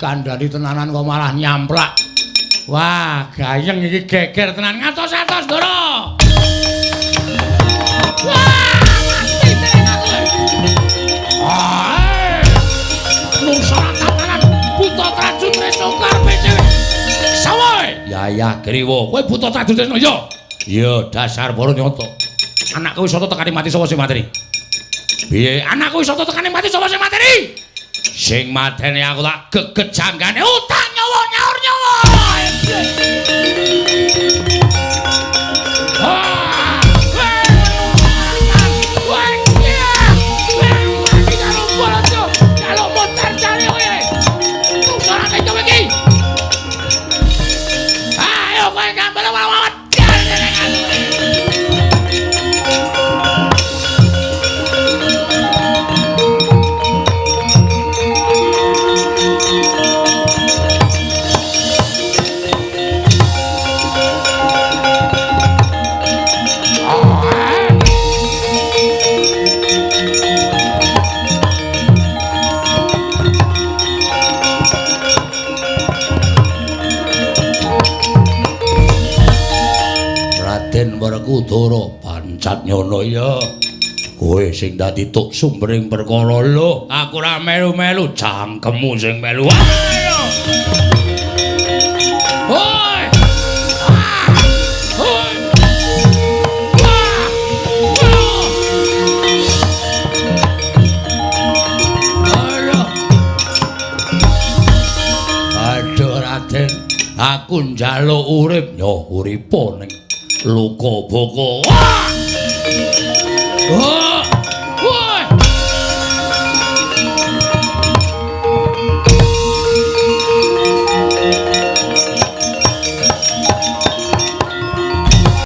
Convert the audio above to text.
Dikandhani tenanan kok malah nyamplak. Wah, gayeng iki geger tenan ngatos-atos, Ndara. Wah, mati tenan aku. Ah. Nungsa tenanan buta Traju Tresna karepe dhewe. Sawoe. Yayah Griwa, kowe buta Traju Tresna ya? Ya, dasar para nyata. Anakku wis tekane mati sapa sing mateni? Piye? Anakku wis tekane mati sapa sing mateni? Sing mateni aku tak geget janggane utang nyawa nyaur nyawa. Ayo kowe ngambil awak. Werkudara pancat nyono ya. Kowe sing dadi tuk sumbering perkara lho. Aku ora melu-melu, cangkemmu sing melu. Ayo. Hoi. Hoi. Aduh. Aduh Raden, aku njaluk urip yo uripa ning luka boko. Wah!